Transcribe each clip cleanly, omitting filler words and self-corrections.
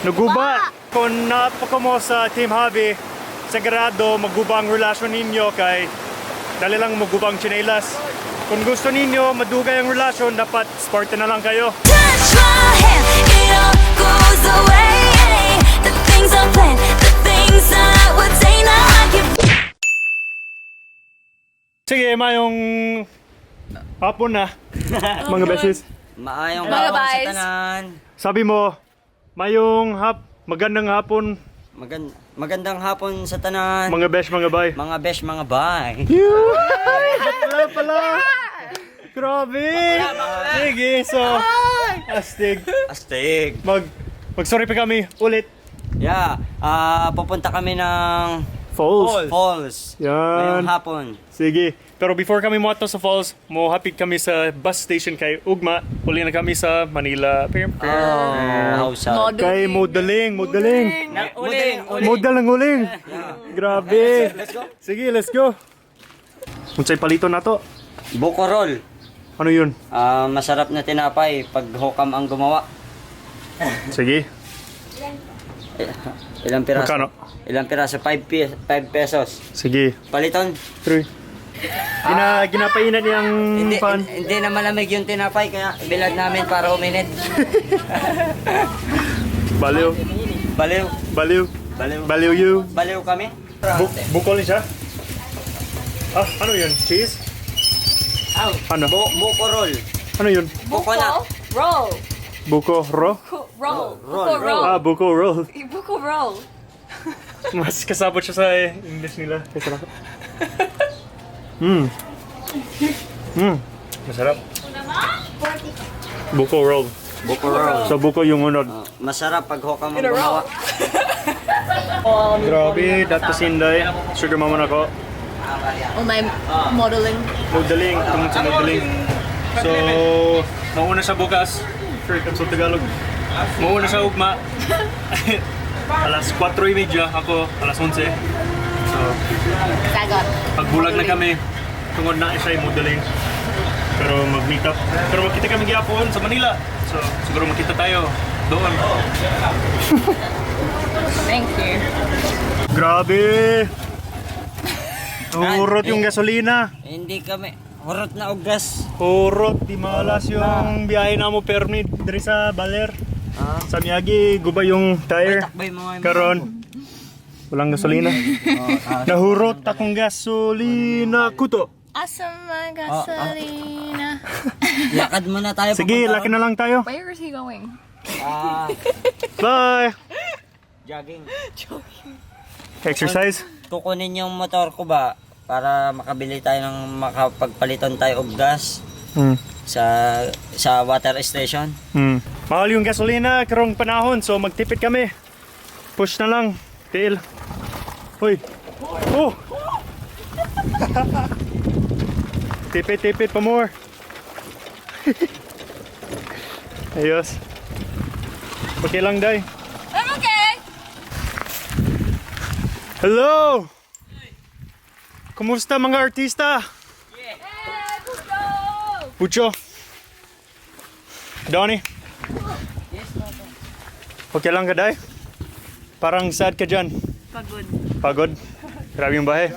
Naguba. Kung napaka mo sa Team Javi, sigurado maguba ang relasyon ninyo kay dali lang maguba ang tsinelas. Kung gusto ninyo madugay ang relasyon, dapat Spartan na lang kayo. Touch my hand, it all goes away. The things I plan, the things I would say, now I give Sige, mayong hapon na, mga beses. Maayong Mga hapon sa guys. tanan. Sabi mo, mayong hap, magandang hapon, Magandang hapon sa tanan. mga besh, mga bay. Mga besh, mga bay. Bakla pala! Grabe! Sige, so, astig. Astig. Mag-sorry pa kami ulit. Yeah, pupunta kami ng Falls. Falls. Yan. Ngayong hapon. Sige. Pero before kami moadto sa falls, mohapit kami sa bus station kay Ugma. Uli na kami sa Manila. Oh, how sad. Kay modeling, modeling. Uling, uling. Model ng uling. Grabe. Let's go. Sige, let's go. Unsay palito na to? Buko roll. Ano yun? Masarap na tinapay pag hokam ang gumawa. Sige. Ilang piraso? Magkano? Ilang piraso? 5 pesos. Sige. Paliton. Three. Ginapainan niyang Hindi, pan. hindi na malamig yung tinapay kaya bilad namin para uminit. Baliw. Baliw. Baliw. Baliw. Baliw you. Baliw kami. Bukol niya siya? Ah, ano yun? Cheese? Ano? Buko roll. Ano yun? Buko na. Roll. Buko ro? Roll. Roll. Buko roll. Ah, buko roll. Buko roll. Mas kasabot siya sa English nila. Kaysa lang. Masarap. Buko roll. Buko roll. So buko yung unod. Masarap pag hokam ang gumawa. Grabe, dato sinday. Sugar mama na ko. Oh my modeling. Modeling, tungkol sa modeling. So, mauna siya bukas. Sure, sa Tagalog. Mauna siya ugma. Alas 4:30, ako alas 11. So, Sagot. pagbulag na kami, tungod na siya yung modeling. Pero mag-meet up. Pero magkita kami gyapon sa Manila. So, siguro magkita tayo doon. Thank you. Grabe! Hurot yung gasolina. Hindi kami. Hurot na ugas. Hurot, di malas yung biyahe na mo permit diri sa Baler. Ah. Sa Miyagi, guba yung tire. Takbay mo nga yung Karon, walang gasolina. Nahurot akong gasolina kuto. Awesome my gasolina. Lakad muna tayo. Sige, papunta laki na lang tayo. Where is he going? ron. Bye! Jogging. Exercise. Kukunin yung motor ko ba para makabili tayo ng makapagpalitan tayo og gas sa water station. Mahal yung gasolina karong panahon, so magtipid kami. Push na lang. Tiil. Hoy. Oh! Tipid, tipid pa more. Ayos. Okay lang, day. I'm okay. Hello! Kumusta mga artista? Hey, Pucho! Pucho. Donnie. Okay lang ka, Day? Parang sad ka dyan. Pagod. Pagod? Grabe yung bahay.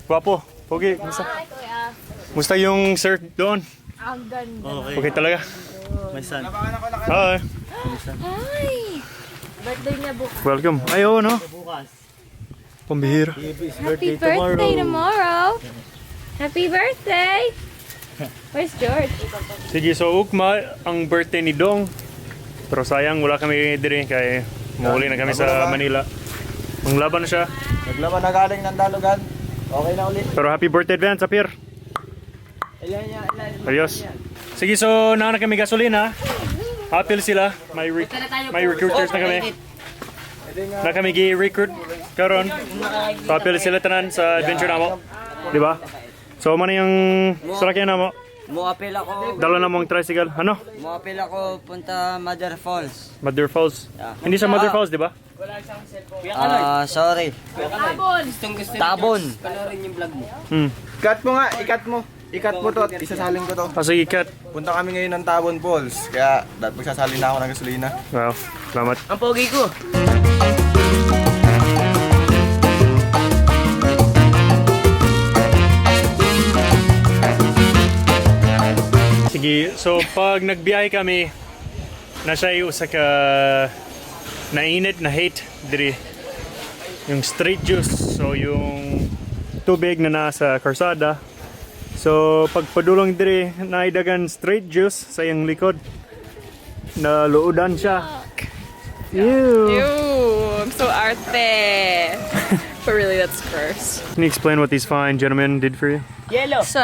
Gwapo. Pogi. Musta? Hi, Kuya. Musta yung surf doon? Ang ganda. Okay talaga. My son. Hi. Hi! Birthday niya bukas. Welcome. Ay, oo, no? Bukas. Pambihira. His Happy birthday birthday tomorrow. tomorrow. Happy birthday! Where's George? Sige, so ugma ang birthday ni Dong. Pero sayang, wala kami diri kay muuli na kami sa Manila. Manglaban na siya. Naglaban na galing ng dalugan. Okay na ulit. Pero happy birthday advance, Apir. Ayos. Sige, so naana kami gasolina. Apil sila. May recruiters na kami. Na kami gi-recruit karon. So apil sila tanan sa adventure namo. Di ba? So man yung salakyan namo. Muapil ako. Dala na mong tricycle. Ano? Muapil ako punta Mother Falls. Mother Falls. Yeah. Hindi sa Mother Falls, di ba? Sorry. Tabon! Tabon. Ikat mo nga, ikat mo. I-cut mo to at isasalin ko to. Ah, sige, cut. Punta kami ngayon ng Tabon Falls. Kaya dapat magsasalin na ako ng gasolina. Wow, salamat. Ang pogi ko. Sige, so pag nagbiyahe kami, nasa iyo sa ka nainit na hate diri. Yung street juice, so yung tubig na nasa karsada. So pag padulong diri, naidagan street juice sa iyang likod. Naluodan siya. Ew. Ew, I'm so arte. But really, that's gross. Can you explain what these fine gentlemen did for you? Yellow. So,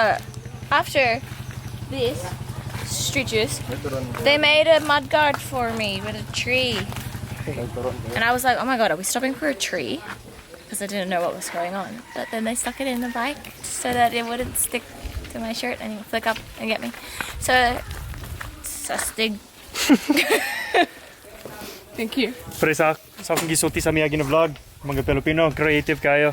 after this street juice, they made a mudguard for me with a tree. And I was like, "Oh my God, are we stopping for a tree?" Because I didn't know what was going on. But then they stuck it in the bike so that it wouldn't stick to my shirt and it would flick up and get me. So, sastig. Thank you. Pre sa akong gisulti sa miyagi na vlog, mga Pilipino, creative kayo.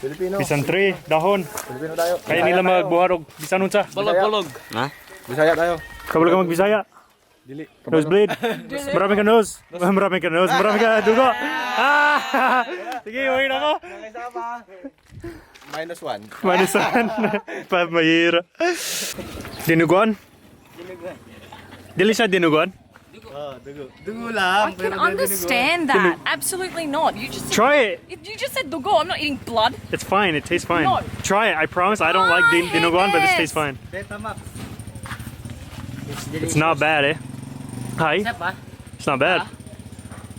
Filipino. Bisan tree, dahon. Filipino tayo. Kaya nila magbuhat og bisan unsa. Bulog-bulog. Ha? Bisaya tayo. Kabalo ka magbisaya. Dili. Nosebleed. Marami ka nose. Marami ka nose. Marami ka dugo. Ah! Sige, uwi na ako. -1. -1. Pa mahira. Dinuguan? Dili siya dinuguan? Dugo lang. I can understand that. Absolutely not. You just Try it. You just said dugo. I'm not eating blood. It's fine. It tastes fine. No. Try it. I promise. I don't Oh, like I hate dinuguan, but this this. tastes fine. Betamax. It's not bad, eh? Hi. Isa pa? It's not bad.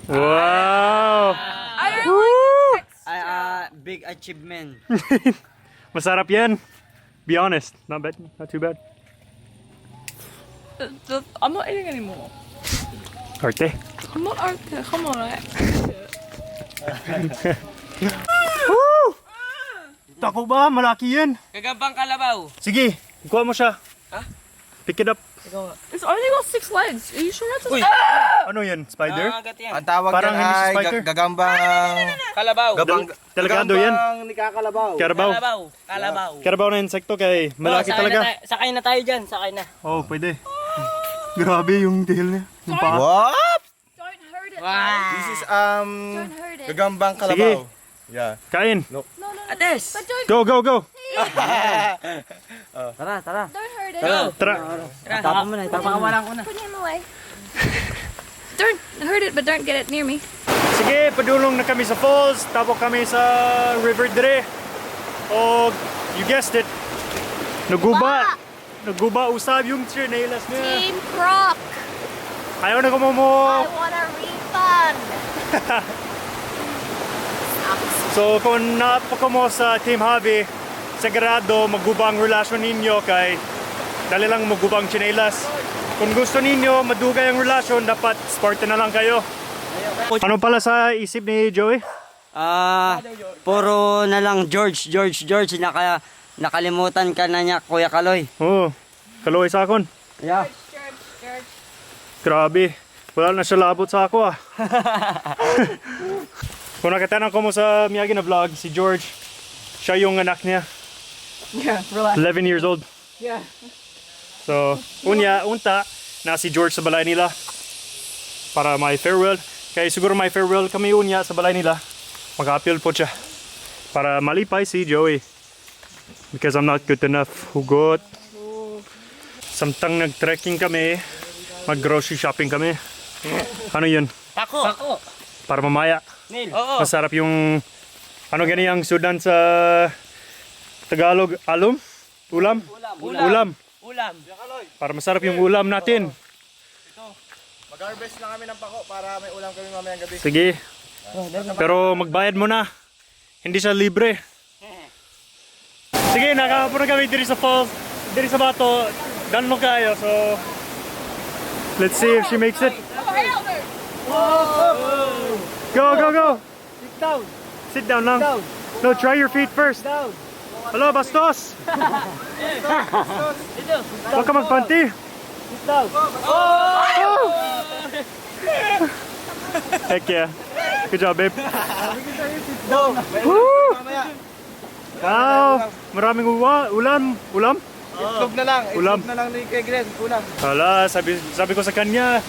Wow. I don't Woo! Ay, big achievement. Masarap yan. Be honest. Not bad. Not too bad. I'm not eating anymore. Arte. I'm not arte. Come on. Woo! Tako ba? Malaki yan. Gagambang kalabaw. Sige, kuha mo siya. Pick it up. It's only got six legs. Are you sure that's a Uy. Ano yan? Spider? Nangangagat yan. Ang tawag Parang dyan hindi siya ay spider. gagambang... Kalabaw. Gabang, Delikado yan. Gagambang nikakalabaw. Karabaw. Kalabaw. Kalabaw. Karabaw na insekto kay malaki Oh, sakay talaga. Na tayo, sakay na tayo dyan. Sakay na. Oh, pwede. Grabe yung tail niya. Yung paa. What? Don't hurt it. Wow. This is Don't hurt it. gagambang kalabaw. Yeah. Kain. No. Ates! But don't Go, go, go. Tara, tara. don't hurt it. Go. Tara. Itapon mo na, itapon mo na. ko na. Put him away. Don't hurt it, but don't get it near me. Sige, padulong na kami sa falls. Tapos kami sa River Dre. O, you guessed it. Naguba. Naguba usab yung tsinelas niya. Team Croc. Ayaw na kumumo. I want a refund. So kung napaka mo sa Team Javi, sigurado maguba ang relasyon ninyo kay dali lang maguba ang tsinelas. Kung gusto ninyo madugay ang relasyon, dapat Spartan na lang kayo. Ano pala sa isip ni Joey? Ah, puro na lang George, George, George. Nakalimutan ka na niya, Kuya Kaloy. Oo, oh, kaluoy sa akon. Yeah. George, George. Grabe, wala na siya labot sa ako ah. Kung nakatanan ko mo sa Miyagi na vlog, si George, siya yung anak niya. Yeah, relax. 11 years old. Yeah. So, unya, unta, na si George sa balay nila para may farewell. Kaya siguro may farewell kami unya sa balay nila. Mag-appeal po siya para malipay si Joey. Because I'm not good enough. Hugot. Samtang nag-trekking kami, mag-grocery shopping kami. Ano yun? Pako. Pako. Para mamaya. Neil. Oo. Masarap yung ano gani ang sudan sa Tagalog, alum? Ulam? Ulam. Ulam. Ulam. Para masarap yung ulam natin. Mag-harvest lang kami ng pako para may ulam kami mamayang gabi. Sige. Pero magbayad mo na. Hindi siya libre. Sige, nakahapon na kami diri sa falls. Diri sa bato. Danlo kayo. So, let's see if she makes it. Oh, hell no. Go, go, go! Sit down. Sit down lang. No, try your feet first. Down. Hello, bastos! Huwag ka magpanty. Sit down. Oh! Heck yeah. Good job, babe. Woo! Wow! Maraming ulam. Ulam? Itlog na lang. Ulam. Itlog na lang ni kay Glenn. Kulang. Hala, sabi ko sa kanya,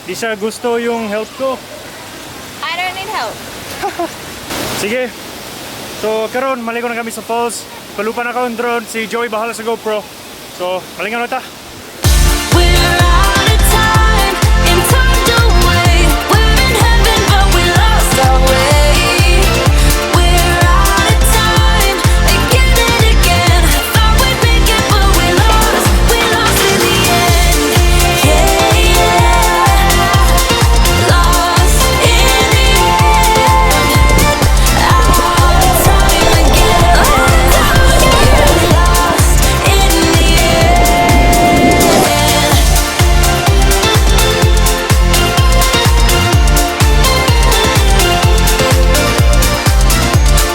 di siya gusto yung help ko. I don't need help. Sige. So, karon maligo na kami sa falls. Palupa na ako ang drone. Si Joey bahala sa GoPro. So, malingan na ta. We're out of time and time don't wait. We're in heaven, but we lost our way. We're out of time again and again. Thought we'd make it, but we lost. We lost in the end. Yeah. Lost in the end. Out of time again. Lost in the end.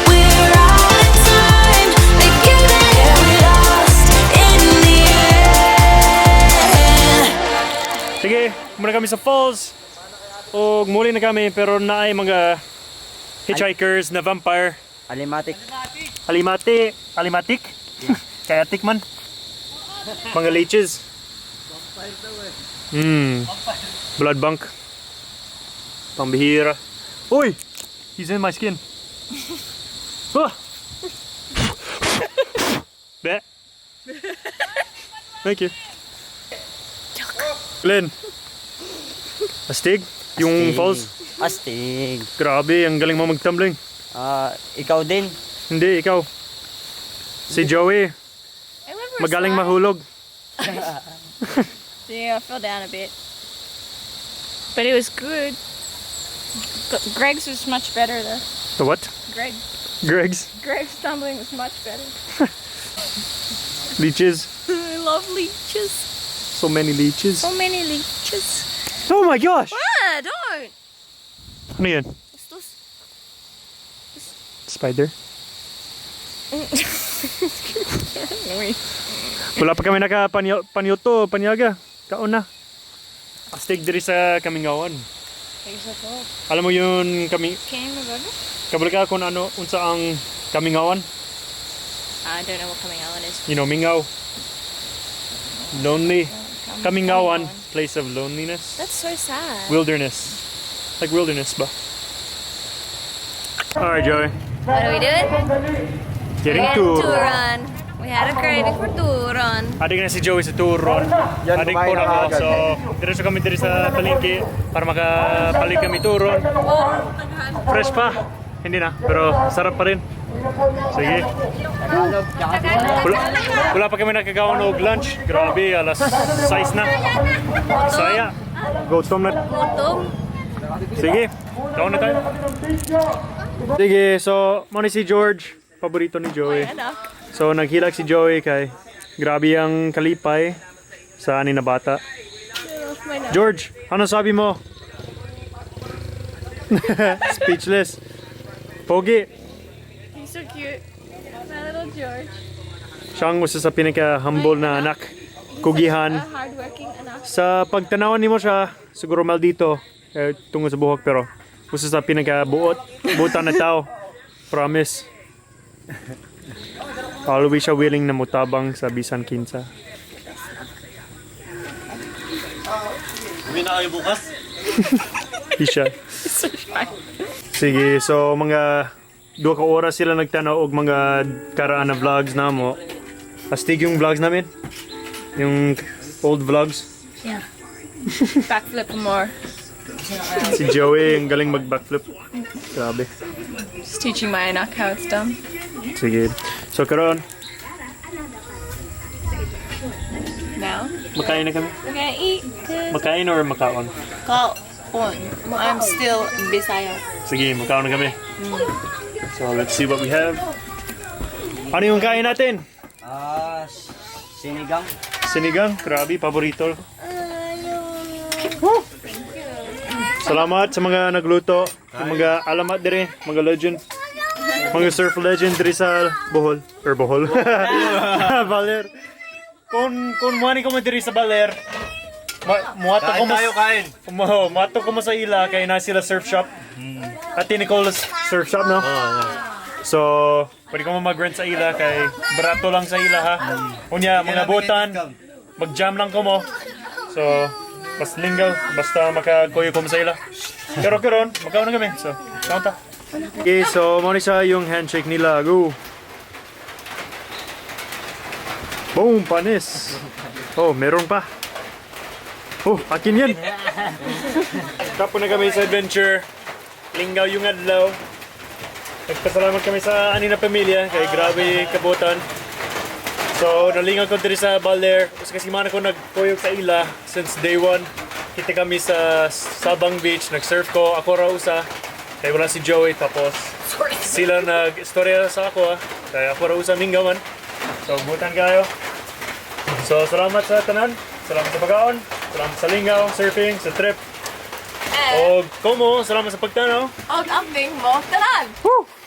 We're out of time again and we lost in the end. Sige, muna kami sa falls. O muli na kami pero naay mga hitchhikers na vampire. Alimatic. Alimati, alimatik? Kaya man. Mga leeches. Blood bank. Pambihira. Uy! He's in my skin. Ah! Be. Thank you. Glenn. Astig? Yung Astig. falls? Astig. Grabe, ang galing mo magtumbling. Ah, ikaw din. Hindi, ikaw. Si Joey, I went for a magaling slide. mahulog. Yeah, I fell down a bit. But it was good. Greg's was much better though. The what? Greg. Greg's Greg's tumbling was much better. Leeches. I love leeches. So many leeches. So many leeches. Oh my gosh! Ah, don't! Ano yan? What's this? Spider? Annoying. Wala pa kami naka panyoto, panyaga. Kaon na. Astig diri sa Kamingawan. Alam mo yun kami Can you remember? kabalo ka kung ano unsa ang Kamingawan? I don't know what coming island is. You know, Mingaw. Lonely. Kamingawan, place of loneliness. That's so sad. Wilderness. Like wilderness ba? Alright, Joey. What are we doing? Getting We're turon. Turon. We had a craving for turon. Adik na si Joey sa turon. Yan, Adik kumain po na na ako. agad. So, diretso kami diri sa palengke para makapalit kami turon. Fresh pa. Hindi na, pero sarap pa rin. Sige. Tagalog. Tsaka Bisaya. Wala pa kami nakagawa og lunch. Grabe, alas 6 na. Saya. Gutom na. Gutom. Sige, kaon na tayo. Sige, so, mo ni si George. Paborito ni Joey. Anak. So naghilak si Joey kay grabe ang kalipay sa ani na bata. George, ano sabi mo? Speechless. Pogi, He's so cute. My little George. siya ang usa sa pinaka-humble na anak. Kugihan. A hardworking anak. Sa pagtanawan nimo siya, siguro maldito eh, tungod sa buhok pero usa sa pinaka-buot, butan na tao. Promise. Always siya willing na mutabang sa bisan kinsa. Uwi na kayo bukas? Di siya. He's so shy. Sige, so mga 2 ka oras sila nagtanaw og mga karaan na vlogs namo. Astig yung vlogs namin. Yung old vlogs. Yeah. Backflip more. Si Joey, ang galing mag-backflip. Grabe. Just teaching my anak how it's done. Sige. So karon, Now makain na kami. we're gonna eat. 'Cause Makain or makaon? Kaon. I'm still Bisaya. Sige, makaon na kami. So let's see what we have. Ano yung kain natin? Ah, sinigang. Sinigang, grabe, paborito. Woo! Salamat sa mga nagluto, yung mga alamat dire, mga legend. Mga surf legend dire sa Bohol. Or Bohol. Baler. Kung muani ko mo diri sa Baler, muato ko Kain mo tayo, kain. Muato ko mo sa ila kay na sila surf shop. Ate Nicola's surf shop, no? Oh, yeah. So, pwede ko mo mag-rent sa ila kay barato lang sa ila ha. Unya, mga butan, mag-jam lang ko mo. So, basta linggaw, basta makakuyo ko mo sa ila. Pero karon, magkaon na kami. So, kaon ta. Okay, so mo ni siya yung handshake nila. Go. Boom, panis. Oh, meron pa. Oh, akin yan. Tapos na kami sa adventure. Linggaw yung adlaw. Nagpasalamat kami sa ani na pamilya kay grabe kabutan. So, nalingaw ko diri sa Baler. Usa kasi man ako nagkuyog sa ila since day one. Kita kami sa Sabang Beach, nag-surf ko, ako ra usa. Kay wala si Joey tapos sila nag-istorya sa ako ah. Kaya ako ra usa minggawan. So, butan kayo. So, salamat sa tanan. Salamat sa pagkaon. Salamat sa lingaw, surfing, sa trip. Eh. O komo, salamat sa pagtanaw. Og amping mo tanan! Woo!